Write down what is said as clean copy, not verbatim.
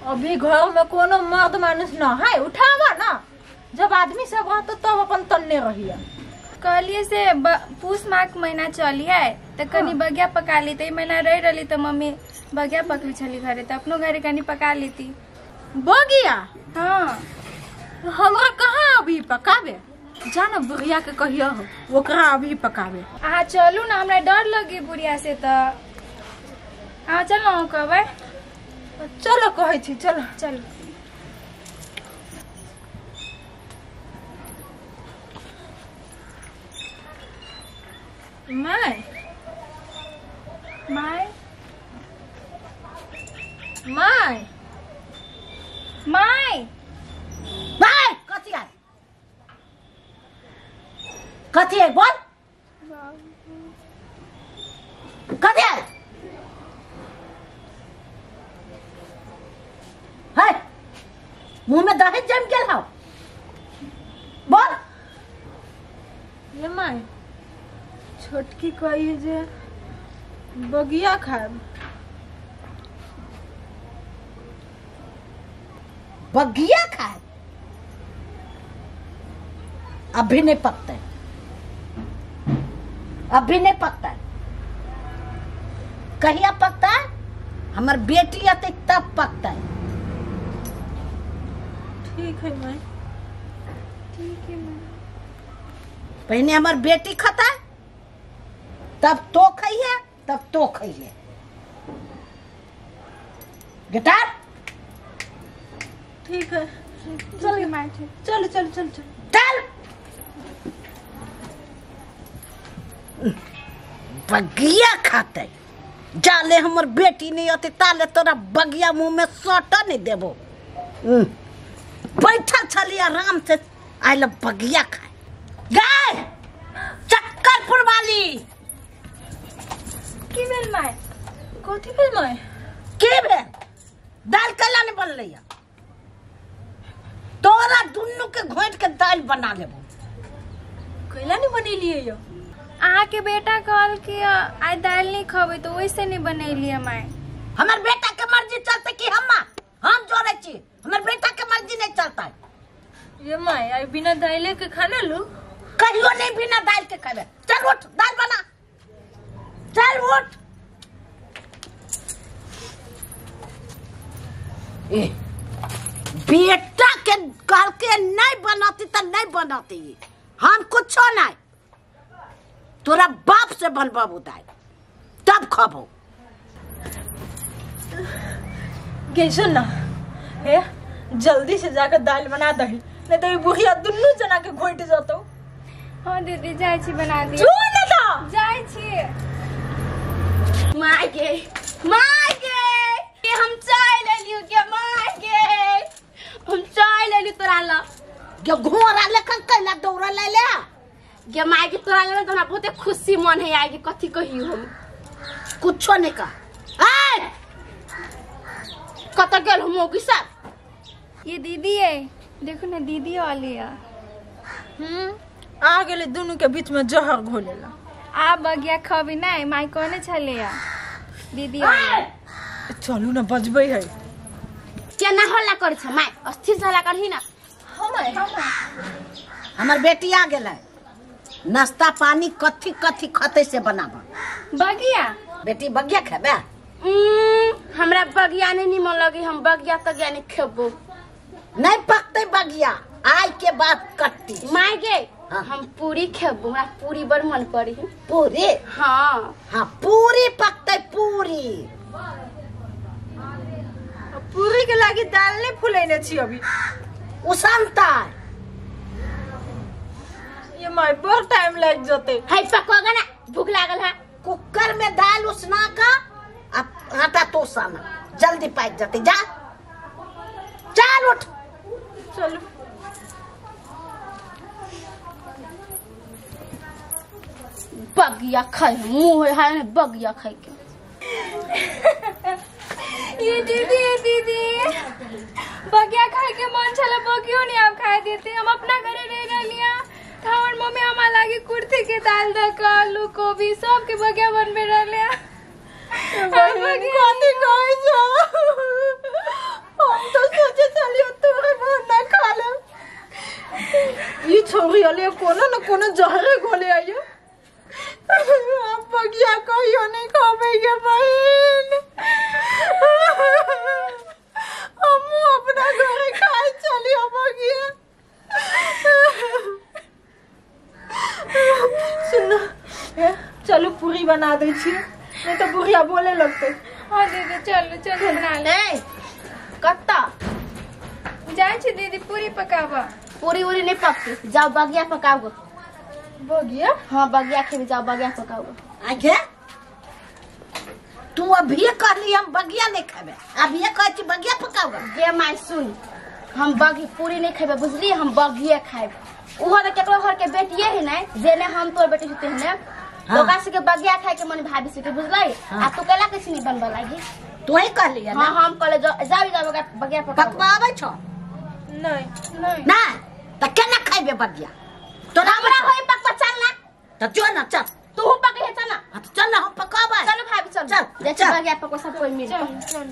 अभी घर में कोनो मर्द मानुस न है, उठावा ना, जब आदमी सब रहतो तब अपन तन्ने रहिया। कहलिए से पूस माघ महीना चली है त कनी बगिया पका ली, त महीना रह रही त मम्मी बगिया पकड़ी छली घरे, त अपनो घरे कनी पका लेती बगिया। हाँ हमरा कहाँ अभी पकावे, जाना बुढ़िया के कहियो ओकरा अभी पकावे। अहाँ चलू ना, हमरा डर लगी बुढ़िया से, त अहाँ चलू हम कहबै। चलो कहै छी, चलो चलू। My my my my my कथी है, कथी है बोल, कथी है? है मुंह में दही जम गेल हौ, बोल। ये my छोटकी कही जे बगिया खाएब। बगिया खाए अभी नहीं पकता है, अभी नहीं पकता है, कहिया पकता है? हमार बेटी आते तब पकता है। ठीक है माई, ठीक है माई। पहले हमार बेटी खाता है तब तो खाइए, तब तो खाइए। गिटार ठीक है, चल माई, चल चल चल चल चल। बगिया खाते जाले हमर बेटी नहीं आते ताले तोरा बगिया मुंह में सटा नहीं देबो। बैठल छली आराम से, आइल बगिया खाए गाय चक्करपुर वाली। की भेल माय? कथी भेल माय? की भेल? दाल कैला नहीं बनलै है? तोरा दुनू के घोट के दाल बना लेबो। कैला नहीं बनेलिए यो? अहाँ के बेटा कहल कि आइ दाल नहीं खबै तो वैसे नहीं बनेलिए माय। हमर बेटा के मर्जी चलते कि हम जोड़े छी, हमर बेटा के मर्जी नहीं चलता है। ये my I बिना दाल के खाना लू? कहियो नहीं बिना दाल के खाबे। चल उठ दाल बना, चल उठ। ए बेटा के कहल के नहीं बनाती त नहीं बनाती, हम कुछो नहीं, तोरा बाप से बनबाबू दाल तब खाबो। गे सुन ना, हे जल्दी से जाकर दाल बना दही, नहीं तो ये बुढ़िया दुनू जना के घोट जतो। हाँ दीदी जाय छी बना दी। जो ना ता जाय छी। My गे, my गे, हम चाय ले लियो के my गे, हम चाय ले लियो तोरा ला। गे घोड़ा लेखन कैला दौड़ा ले ले गे my गे, तोरा ले तो हमरा बहुते खुशी मन है आइ गे, कथी कहियो हम? कुछो नहीं कह। ए कत गेल हम मौगी सब? ये दीदी है, देखो ना दीदी वाली है। आ गेले दुनू के बीच में जहर घोलेला। आ बगिया खबी नहीं माई कहने छले दीदी वाली। चलू ना बजबै है। केना हल्ला कर छ my, अस्थिर से हल्ला करही ना। हमर बेटी आ गेल है, नाश्ता पानी कथी कथी खते से बनाब। बगिया बेटी बगिया खेबे? हमरा बगिया नहीं निमन लगी, हम बगिया तगिया नहीं खेबो। नहीं पकते बगिया, आय के बाद कट्टी। My गे हाँ। हम पूरी खेबो, हमरा पूरी बड़ मन करी। पूरी? हाँ हाँ पूरी पकते पूरी। पूरी के लागी दाल नहीं फुलैने छी अभी। उसनता ये my बड़ टाइम लाग जते। है पकवागा ना, भूख लागल है। कुकर में दाल उसना का आटा तो साना जल्दी पक जाते। जा चल उठ चलो। बगिया खाए मुंह है बगिया खाए के। ये दीदी, ये दीदी बगिया खाए के मन छला, बगियो नहीं आप खाए देते। हम अपना घरे रह रहलिया तो हमर मम्मी हमार लागी कुर्ती के दाल द के आलू गोभी सब के बगिया बनबे रहलिया। कथी कहै छौ? हम तो सोचे चलियो तोरे ना खा ले। ई छोरी अले कोनो न कोनो जहरे घोले आइयो। आप बगिया कहियो नहीं खाबे के बहन। हम अपना घरे खाए चलियो बगिया। सुन चलो पूरी बना दे छी, नहीं तो बुढ़िया बोले लगते। हाँ दीदी चलो चलो बना ले। कत्ता जाए छी दीदी पूरी पकावा। पूरी उरी नहीं पकती, जाओ बगिया पकाओ। बगिया? हाँ बगिया खेबी, जाओ बगिया पकाओ। आगे तू अभी कहली हम बगिया नहीं खेबे, अभी कहै छी बगिया पकाओ। गे my सुन, हम बगी पूरी नहीं खेबे बुझली, हम बगिया खाएब। उहो तो केकरो घर के बेटिए है ने, जेने हम तोर बेटी छते ने। हाँ। तो से के बगिया खाए के मन भाभी से के बुझलै। हाँ। आ तू केला किछ नहीं बनबा लागी। तू ही कहली है ना? हां हम कहले जाओ जाओ बगिया पकाओ। पकवा आबै छौ? नहीं नहीं ना त केना खाइबे बगिया? तोरा हमरा होई पकवा, चल ना। त जो ना चल, तू पके है चल ना। हां त चल ना, हम पकाबै। चलो भाभी चल चल, चल बगिया पको सब कोई मिल। चल चल।